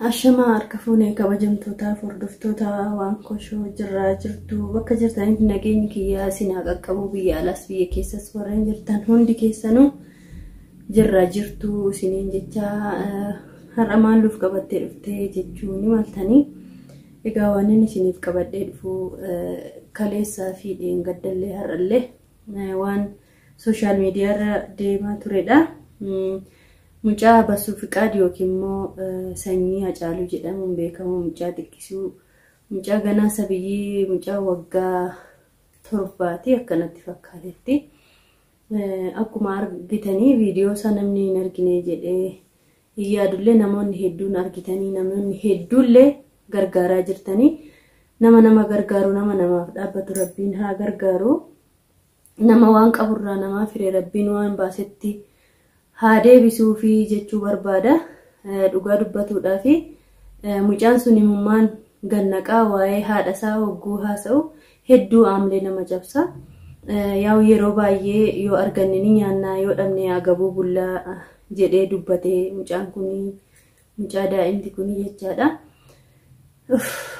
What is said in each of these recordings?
Ashamaa harka fuunee kabajamtootaaf hordoftoota waan koshoo jirraa jirtu bakka jirtanitti nageenyi kiyyaa isin haa qaqqabu. Biyya alaas biyya keessas warreen jirtan hundi keessanuu jirraa jirtu isiniin jecha, har'a maalluuf qabattee dhuftee jechuu ni maltanii. Egaa waan inni isiniif qabadhee dhufu kaleessaa fi dheengaddallee har'allee waan sooshaal miidiyaarra deemaa turedha. Mucaa Basuu Fiqaad yookiin immoo Sanyii Hacaaluu jedhamuun beekamu, mucaa xiqqisuu, mucaa ganaa sabiyyii, mucaa waggaa 7ti akkanatti fakkaatetti. Akkuma argitanii viidiyoo isaa namni hin argine jedhee hin yaadullee, namoonni hedduun argitanii, namoonni hedduullee gargaaraa jirtanii. Nama nama gargaaru, nama namaaf dhaabbatu Rabbiin haa gargaaru. Nama waan qaburraa namaa firee Rabbiin waan baasetti haa deebisuufi jechuu barbaada. Dhugaa dubbatuudhaa fi mucaan sun imimmaan gannaqaa waa'ee haadha isaa hogguu haasa'u hedduu aamlee nama cabsa. Yaa'u yeroo baay'ee yoo arganne ni nyaannaa, yoo dhabne agabuu bullaa jedhee dubbate mucaan kun, mucaa daa'imti kun jechaadha.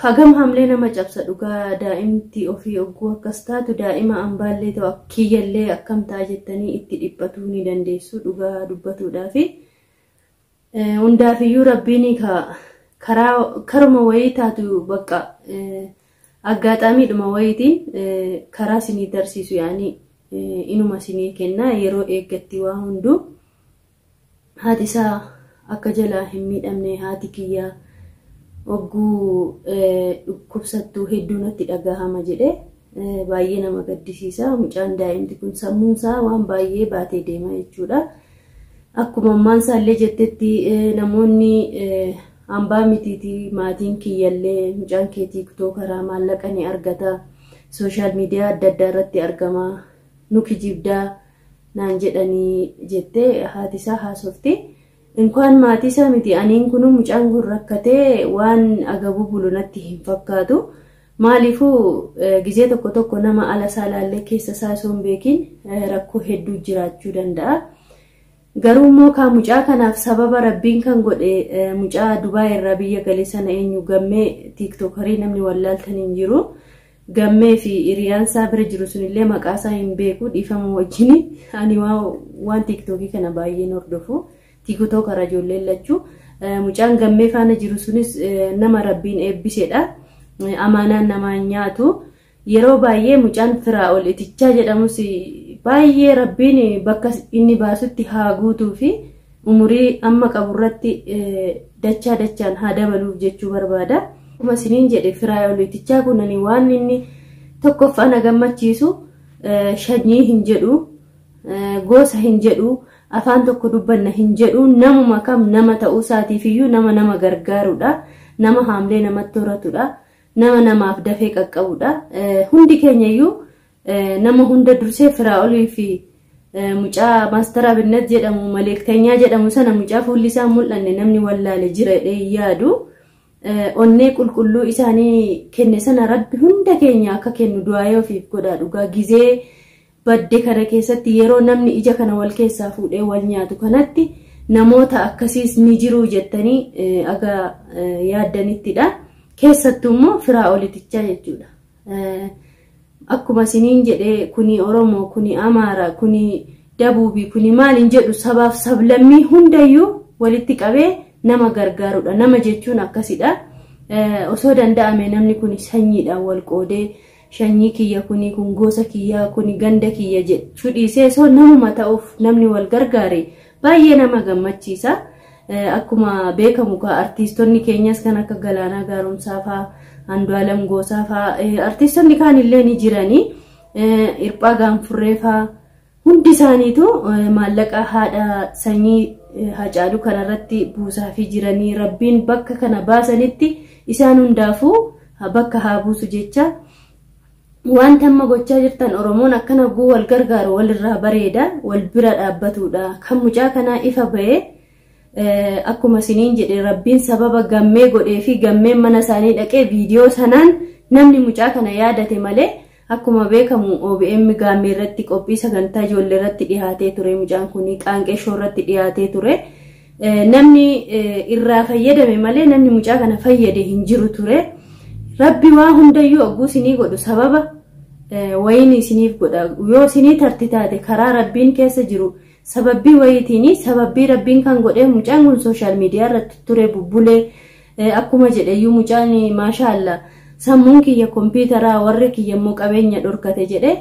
Hagam haamlee nama cabsa dhugaa, daa'imti ofii hogguu akkas taatu, daa'ima ambaallee ta'u kiyyallee akkam ta'a jettanii itti dhiphatuu ni dandeessu dhugaa dubbatuudhaafi. Hundaafiyyuu Rabbiin karaa karuma wayii taatu bakka aggaxaamiidhuma wayiitiin karaa isinii tarsiisu, yaanii inuma isinii kenna yeroo eeggatti waa hunduu. Haati isaa akka jalaa hin miidhamne, haati kiyyaa hogguu dhukkubsattuu hedduu natti dhagahama jedhe, baay'ee nama gaddisiisa. Mucaan daa'imti kun sammuun isaa waan baay'ee baatee deema jechuudha. Akkuma ammaan isaallee jettetti, namoonni hambaa mitiitii maatiin kiyyallee mucaan kee tiiktookaraa maallaqa ni argata, sooshaal miidiyaa adda addaa irratti argama, nu kijibdaa naan jedhanii jettee haati isaa haasofti. Inkwaan maatii isaa miti, aniin kun mucaan kun rakkatee waan agabuu bulu natti hin fakkaatu. Maaliifuu gizee tokko tokko nama ala isaa laallee keessa isaa osoo hin beekin rakkoo hedduu jiraachuu danda'a. Garuu immoo kaa mucaa kanaaf sababa Rabbiin kan godhe mucaa Dubaay irraa biyya gale sana, eenyu, Gammee tiiktookarii namni wallaaltan hin jiru. Gammee fi hiriyaan isaa bira jiru sunillee maqaa isaa hin beeku, dhiifama wajjin, ani waan tiiktookii kana baay'een hordofu. Tiiktookara ijoolleen lachuu. Mucaan Gammee faana jiru sunis nama Rabbiin eebbisedha. Amaanaan namaa nyaatu. Yeroo baay'ee mucaan Firaa'ol Itichaa jedhamus baay'ee Rabbiin bakka inni baasutti haa guutuu fi umurii amma qaburratti dachaa dachaan haa dabaluuf jechuu barbaada. Akkuma isiniin jedhe, Firaa'ol Itichaa kun waan inni tokkoffaa na gammachiisu sanyii hin jedhu, gosa hin jedhu, afaan tokko dubbanna hin jedhu, namuma kam nama ta'uu isaatiif iyyuu nama nama gargaarudha. Nama haamlee namatti horatudha. Nama namaaf dafee qaqqabudha. Hundi keenya iyyuu nama hunda dursee Firaa'olii fi mucaa Maastar Abinnat jedhamu, maleektanyaa jedhamu sana, mucaa fuulli isaa mul'anne namni wallaale jira jedhee yaadu. Onnee qulqulluu isaanii kenne sana Rabbi hunda keenya akka kennu du'aayee ofiif godhaa. Dhugaa gizee badde kana keessatti, yeroo namni ija kana wal keessaa fuudhee wal nyaatu kanatti, namoota akkasiis ni jiru jettanii aga yaaddanittidha. Keessattuu immoo Firaa'ol Itichaa jechuudha. Akkuma isiniin jedhee, kuni Oromoo, kuni Amaara, kuni Dabuubii, kuni maal hin jedhu, sabaaf sablammii hundayyuu walitti qabee nama gargaarudha. Nama jechuun akkasidha. Osoo danda'ame namni kun sanyiidhaan wal qoodee, sanyii kiyya kuni, kun gosa kiyyaa kuni, ganda kiyya jechuu dhiisee osoo namuma ta'uuf namni wal gargaare baay'ee nama gammachiisa. Akkuma beekamu artiistonni keenyas kan akka Galaanaa Gaaromsaa fa'aa, Andu'aalam Goosaa fa'aa, artiistonni kaan illee ni jiranii. Hirphaa Gaanfurree fa'aa, hundi isaaniitu maallaqa haadha Sanyii Hacaaluu kanarratti buusaafii jiranii, Rabbiin bakka kana baasanitti isaan hundaafuu bakka haa buusu jecha. Wanta amma gochaa jirtan, Oromoon akkana guu wal gargaaru walirraa bareeda, wal bira dhaabbatudha. Kan mucaa kanaa ifa bahee, akkuma isiniin jedhe, Rabbiin sababa Gammee godhee fi Gammeen mana isaanii dhaqee viidiyoo sanaan namni mucaa kana yaadate malee, akkuma beekamu OBM Gaammee irratti qophii sagantaa ijoollee irratti dhiyaatee ture, mucaan kun Qaanqee Shoo irratti dhiyaatee ture. Namni irraa fayyadame malee namni mucaa kana fayyade hin jiru ture. Rabbi waa hundayyuu ogguu isinii godhu sababa wayiin isiniif godha. Yoo isinii tarti taate karaa Rabbiin keessa jiru sababbii wayiitiin sababbii Rabbiin kan godhee mucaan kun sooshaal miidiyaa irratti ture bubbulee akkuma jedheyyuu mucaan maashaallah sammuun kiyya kompiitaraa warri kiyya immoo qabeenya dhorkate jedhe.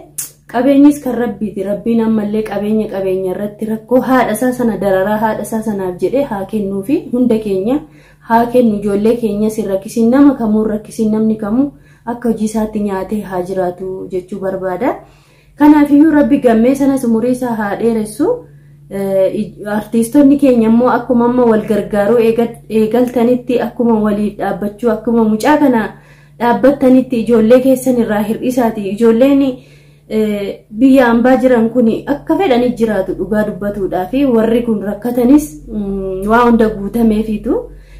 Qabeenyis kan Rabbiiti. Rabbiin ammallee qabeenya qabeenya irratti rakkoo haadha isaa sana dararaa haadha isaa sanaaf jedhee haa kennuufi hunda keenya haa kennu. Ijoollee keenyas hin rakkisiin, nama kamuu hin rakkisiin, namni kamuu akka hojii isaatti nyaatee haa jiraatu jechuu barbaada. Kanaafiyyuu Rabbi gammee sanas umurii isaa haa dheeressu. Artiistonni keenya immoo akkuma amma wal gargaaruu eegaltanitti akkuma waliif dhaabbachuu akkuma mucaa kana dhaabbattanitti ijoollee keessan irraa hir'isaati. Ijoolleen biyya ambaa jiran kun akka fedhanii jiraatu dhugaa dubbatuudhaa fi warri kun rakkatanis waa hunda guutameefiitu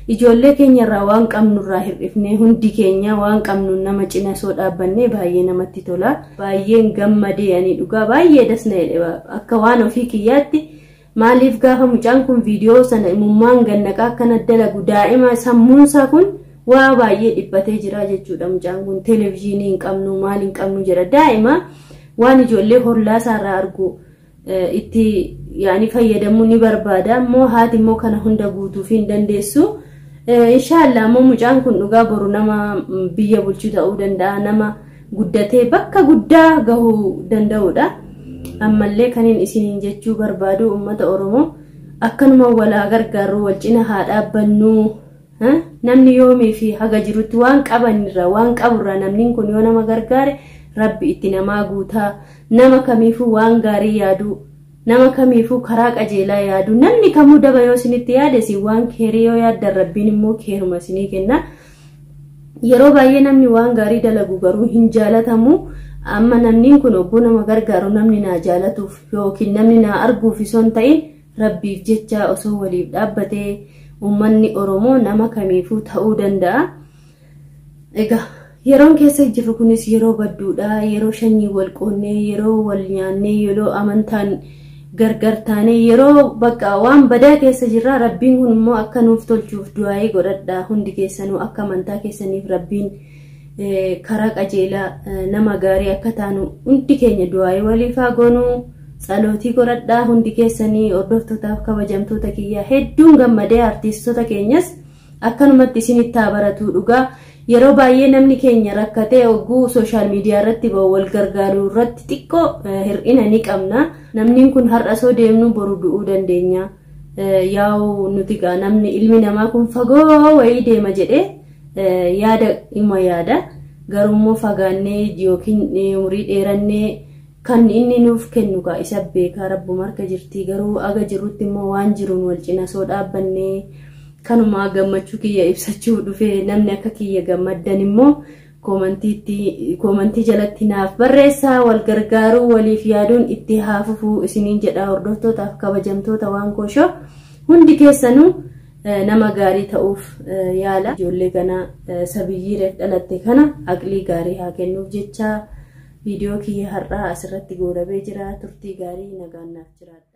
ijoollee keenya irraa waan qabnu irraa hir'ifnee hundi keenya waan qabnu nama cina soo dhaabbannee baay'ee namatti tola. Baay'een gammadee ani dhugaa baay'ee dasna jedhe akka waan ofii kiyyaatti. Maaliif gaafa mucaan kun viidiyoo sana imummaan gannaqaa akkana dalagu daa'ima sammuunsaa kun waa baay'ee dhiphatee jira jechuudha. Mucaan kun televezyiinii hin qabnu maal hin qabnu jedha. Daa'ima waan ijoollee hollaa isaarraa argu itti yaani fayyadamuu ni barbaada. Immoo haati immoo kana hunda guutuuf hin dandeessu. Inshaallah immoo mucaan kun dhugaa boru nama biyya bulchuu ta'uu danda'a, nama guddatee bakka guddaa gahuu danda'udha. Ammallee kaniin isiniin jechuu barbaadu uummata Oromoo akkanuma walaa gargaarru, wal cina haa dhaabbannu. Namni yoomii fi haga jirutti waan qabanirra waan qaburra namni kun yoo nama gargaare Rabbi itti namaa guutaa. Nama kamiifuu waan gaarii yaadu, nama kamiifuu karaa qajeelaa yaadu, namni kamuu daba yoo isinitti yaade isin waan keerii yoo yaaddan Rabbiin immoo keeruma isinii kenna. Yeroo baay'ee namni waan gaarii dalagu garuu hin jaalatamu. Amma namni kun ogguu nama gargaaru namni naa jaalatuuf yookiin namni naa arguuf osoo hin ta'in Rabbiif jecha osoo waliif dhaabbatee uummanni Oromoo nama kamiifuu ta'uu danda'a. Egaa yeroon keessa jirru kunis yeroo badduudha. Yeroo shanyii wal qoonnee, yeroo wal nyaannee, yeroo amantaan gargar taanee, yeroo bakka waan badaa keessa jirra. Rabbiin kun immoo akka nuuf tolchuuf du'aayii godhadha. Hundi keessanuu akka amantaa keessaniif Rabbiin karaa qajeelaa nama gaarii akka taanu hundi keenya du'aayii waliif haa goonuu. Tsalootii godhadhaa hundi keessanii hordoftootaaf kabajamtoota kiyyaa. Hedduun gammadee artiistota keenyas akkanumatti isinitti haa baratu dhugaa. Yeroo baay'ee namni keenya rakkatee ogguu sooshaal miidiyaa irratti bahu wal gargaaruu irratti xiqqoo hir'ina ni qabna. Namni kun har'a osoo deemnu boru du'uu dandeenya. Yaa'u nuti gaa namni ilmi namaa kun fagoo wayii deema jedhee yaada hima yaada. Garuu immoo fagaannee yookiin umurii dheerannee kan inni nuuf kennu gaa isa beekaa Rabbuma harka jirti. Garuu aga jirutti immoo waan jiruun wal cina soo dhaabbannee kanumaa gammachuu kiyya ibsachuu dhufee namni akka kiyya gammaddan immoo koomantii jalatti naaf barreessaa. Wal gargaaruu waliif yaaduun itti haa fufuu isiniin jedha. Hordoftootaaf kabajamtoota waan kooshoo hundi keessanuu nama gaarii ta'uuf yaala. Ijoollee kana sabiyyii reef dhalatte kana aqlii gaarii haa kennuuf jecha viidiyoo kiyya har'aa asirratti goolabee jira. Turtii gaarii nagaan naaf jiraadha.